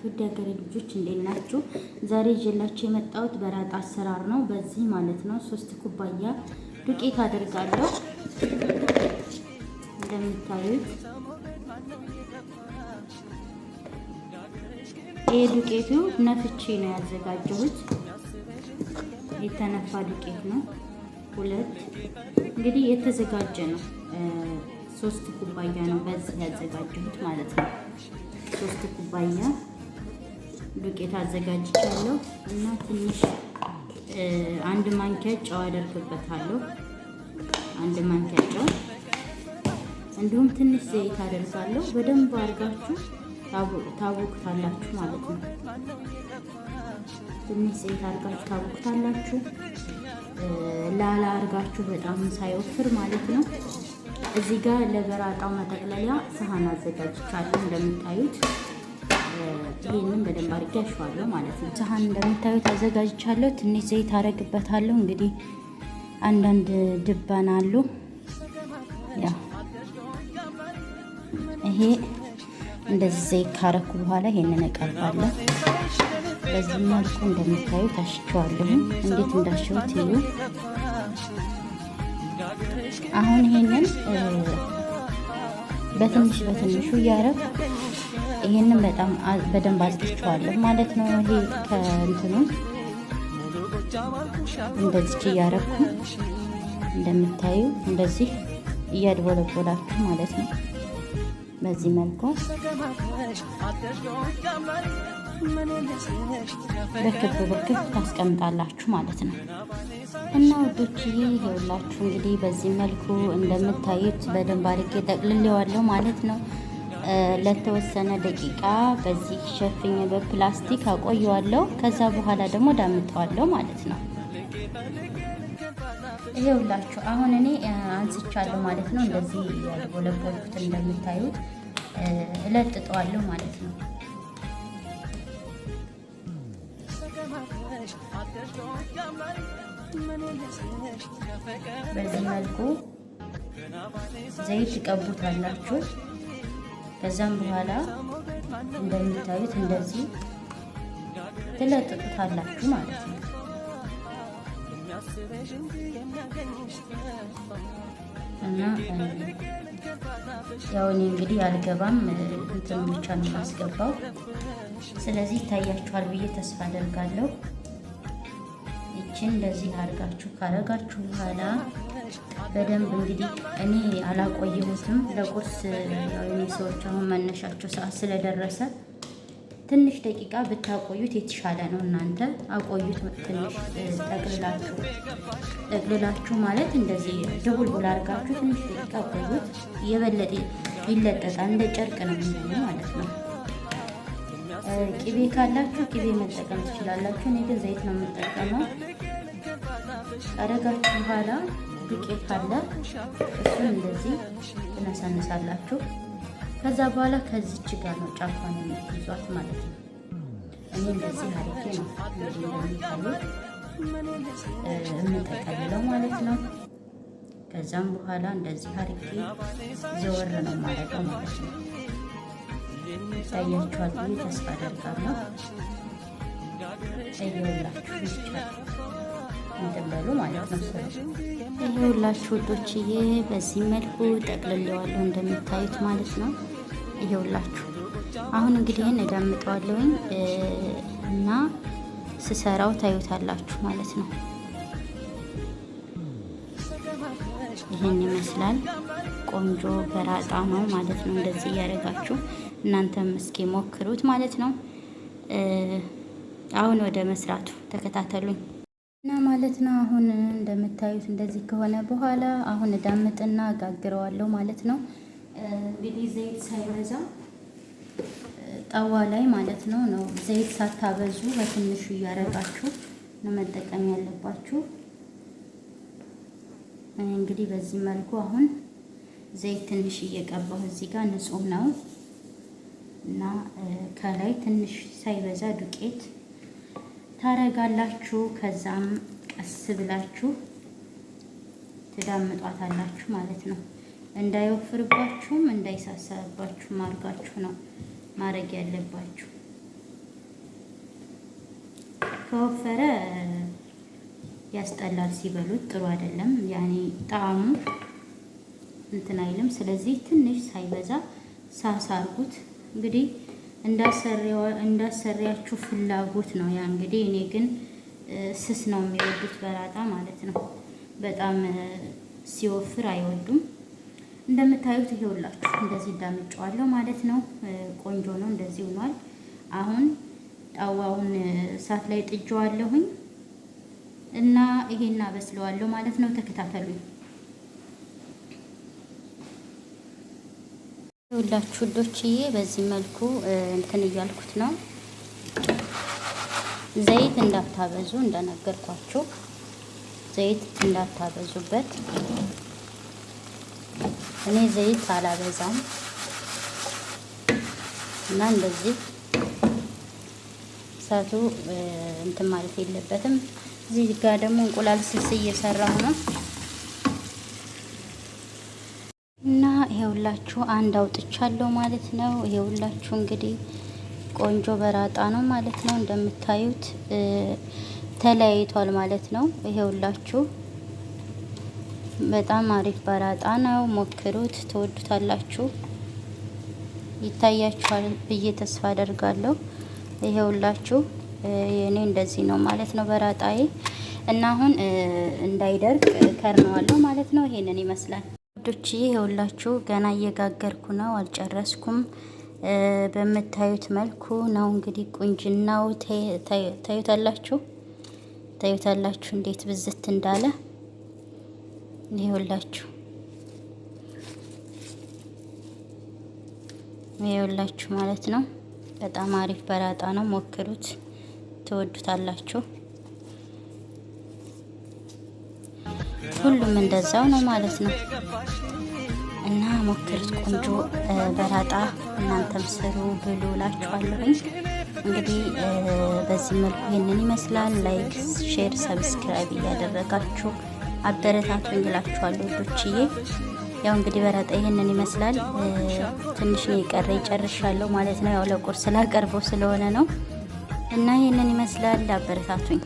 ውድ ሀገሬ ልጆች እንዴት ናችሁ? ዛሬ ይዤላችሁ የመጣሁት በራጣ አሰራር ነው። በዚህ ማለት ነው 3 ኩባያ ዱቄት አደርጋለሁ። እንደምታዩት ይሄ ዱቄቱ ነፍቼ ነው ያዘጋጀሁት። የተነፋ ዱቄት ነው። ሁለት እንግዲህ የተዘጋጀ ነው። 3 ኩባያ ነው በዚህ ያዘጋጀሁት ማለት ነው። 3 ኩባያ ዱቄት አዘጋጅቻለሁ እና ትንሽ 1 ማንኪያ ጨው አደርግበታለሁ። 1 ማንኪያ ጨው እንዲሁም ትንሽ ዘይት አደርጋለሁ። በደንብ አድርጋችሁ ታቦክታላችሁ ማለት ነው። ትንሽ ዘይት አድርጋችሁ ታቦክታላችሁ። ላላ አድርጋችሁ በጣም ሳይወፍር ማለት ነው። እዚህ ጋር ለበራጣው መጠቅለያ ሰሃን አዘጋጅቻለሁ እንደምታዩት። ይህንን በደንብ አድርጌ አሸዋለሁ ማለት ነው። ሰሃን እንደምታዩት አዘጋጅቻለሁ። ትንሽ ዘይት አደርግበታለሁ። እንግዲህ አንዳንድ ድባን አሉ። ያው ይሄ እንደዚህ ዘይት ካረኩ በኋላ ይሄንን እቀባለሁ። በዚህ መልኩ እንደምታዩት አሽቸዋለሁ። እንዴት እንዳሸሁት እዩ። አሁን ይሄንን በትንሽ በትንሹ እያረኩ ይሄንን በጣም በደንብ አጽድቼዋለሁ ማለት ነው። ይሄ ከእንትኑ እንደዚህ እያረኩ እንደምታዩ እንደዚህ እያድቦለቦላችሁ ማለት ነው። በዚህ መልኩ በክብ በክብ ታስቀምጣላችሁ ማለት ነው። እና ውዶችዬ ይኸውላችሁ እንግዲህ በዚህ መልኩ እንደምታዩት በደንብ አድርጌ ጠቅልሌዋለሁ ማለት ነው። ለተወሰነ ደቂቃ በዚህ ሸፍኜ በፕላስቲክ አቆየዋለሁ። ከዛ በኋላ ደግሞ ዳምጠዋለሁ ማለት ነው። ይኸውላችሁ አሁን እኔ አንስቻለሁ ማለት ነው። እንደዚህ ያድቦለቦልኩት እንደምታዩት እለጥጠዋለሁ ማለት ነው። በዚህ መልኩ ዘይት ትቀቡታላችሁ። ከዛም በኋላ እንደምታዩት እንደዚህ ትለጥጡታላችሁ ማለት ነው። እና ያው እኔ እንግዲህ አልገባም፣ እንትኑ ብቻ ነው የማስገባው። ስለዚህ ይታያችኋል ብዬ ተስፋ አደርጋለሁ። ይችን እንደዚህ አድርጋችሁ ካረጋችሁ በኋላ በደንብ እንግዲህ እኔ አላቆየሁትም ለቁርስ። ያው የኔ ሰዎች አሁን መነሻቸው ሰዓት ስለደረሰ ትንሽ ደቂቃ ብታቆዩት የተሻለ ነው። እናንተ አቆዩት ትንሽ ጠቅልላችሁ ጠቅልላችሁ ማለት እንደዚህ ድቡልቡል አድርጋችሁ ትንሽ ደቂቃ አቆዩት። የበለጠ ይለጠጣል፣ እንደ ጨርቅ ነው የሚሆነው ማለት ነው። ቂቤ ካላችሁ ቂቤ መጠቀም ትችላላችሁ። እኔ ግን ዘይት ነው የምጠቀመው። ካደረጋችሁ በኋላ ዱቄት አለ፣ እሱን እንደዚህ ትነሳነሳላችሁ። ከዛ በኋላ ከዚች ጋር ነው ጫፏን የምትይዟት ማለት ነው። እኔ እንደዚህ አድርጌ ነው እንግዲህ እንደሚታዩት የምጠቀልለው ማለት ነው። ከዛም በኋላ እንደዚህ አድርጌ ዘወር ነው የማደርገው ማለት ነው። ይታያችኋል ብዬ ተስፋ አደርጋለሁ። እየውላችሁ ይቻላል እንትን በሉ ማለት ነው። ይኸውላችሁ ውዶችዬ በዚህ መልኩ ጠቅልሌዋለሁ እንደምታዩት ማለት ነው። ይኸውላችሁ አሁን እንግዲህ ይህን እዳምጠዋለሁኝ እና ስሰራው ታዩታላችሁ ማለት ነው። ይህን ይመስላል። ቆንጆ በራጣ ነው ማለት ነው። እንደዚህ እያደረጋችሁ እናንተም እስኪ ሞክሩት ማለት ነው። አሁን ወደ መስራቱ ተከታተሉኝ እና ማለት ነው። አሁን እንደምታዩት እንደዚህ ከሆነ በኋላ አሁን እዳምጥና እጋግረዋለሁ ማለት ነው። እንግዲህ ዘይት ሳይበዛ ጠዋ ላይ ማለት ነው ዘይት ሳታበዙ በትንሹ እያደረጋችሁ ነው መጠቀም ያለባችሁ። እንግዲህ በዚህ መልኩ አሁን ዘይት ትንሽ እየቀባሁ እዚህ ጋር ንጹህ ነው እና ከላይ ትንሽ ሳይበዛ ዱቄት ታረጋላችሁ። ከዛም ቀስ ብላችሁ ትዳምጧታላችሁ ማለት ነው። እንዳይወፍርባችሁም እንዳይሳሳባችሁም አድርጋችሁ ነው ማድረግ ያለባችሁ። ከወፈረ ያስጠላል፣ ሲበሉት ጥሩ አይደለም። ያኔ ጣዕሙ እንትን አይልም። ስለዚህ ትንሽ ሳይበዛ ሳሳ አርጉት። እንግዲህ እንዳሰሪያችሁ ፍላጎት ነው ያ። እንግዲህ እኔ ግን ስስ ነው የሚወዱት በራጣ ማለት ነው። በጣም ሲወፍር አይወዱም። እንደምታዩት ይሄውላችሁ እንደዚህ እንዳምጨዋለሁ ማለት ነው። ቆንጆ ነው። እንደዚህ ሆኗል። አሁን ጣዋውን እሳት ላይ ጥጄዋለሁኝ እና ይሄን አበስለዋለሁ ማለት ነው። ተከታተሉኝ። ሁላችሁ ውዶችዬ በዚህ መልኩ እንትን እያልኩት ነው። ዘይት እንዳታበዙ እንደነገርኳችሁ ዘይት እንዳታበዙበት። እኔ ዘይት አላበዛም እና እንደዚህ እሳቱ እንትን ማለት የለበትም። እዚህ ጋር ደግሞ እንቁላል ስልስ እየሰራሁ ነው እና ይሄውላችሁ አንድ አውጥቻለሁ ማለት ነው። ይሄውላችሁ እንግዲህ ቆንጆ በራጣ ነው ማለት ነው። እንደምታዩት ተለያይቷል ማለት ነው። ይሄውላችሁ በጣም አሪፍ በራጣ ነው። ሞክሩት፣ ትወዱታላችሁ። ይታያችኋል ብዬ ተስፋ አደርጋለሁ። ይሄውላችሁ የኔ እንደዚህ ነው ማለት ነው በራጣዬ እና አሁን እንዳይደርቅ ከርነዋለሁ ማለት ነው። ይሄንን ይመስላል ውዶች። ይሄውላችሁ ገና እየጋገርኩ ነው፣ አልጨረስኩም። በምታዩት መልኩ ነው እንግዲህ ቁንጅናው ታዩታላችሁ፣ ታዩታላችሁ እንዴት ብዝት እንዳለ ይሄውላችሁ፣ ይሄውላችሁ ማለት ነው። በጣም አሪፍ በራጣ ነው፣ ሞክሩት፣ ትወዱታላችሁ። ሁሉም እንደዛው ነው ማለት ነው። እና ሞክሩት፣ ቆንጆ በራጣ እናንተም ስሩ ብሉ እላችኋለሁኝ። እንግዲህ በዚህ መልኩ ይህንን ይመስላል። Like፣ share፣ subscribe እያደረጋችሁ አበረታቱኝ እላችኋለሁ ውዶችዬ። ያው እንግዲህ በራጣ ይህንን ይመስላል። ትንሽ ነው የቀረ ይጨርሻለሁ ማለት ነው። ያው ለቁርስ ላቀርበው ስለሆነ ነው እና ይህንን ይመስላል። አበረታቱኝ።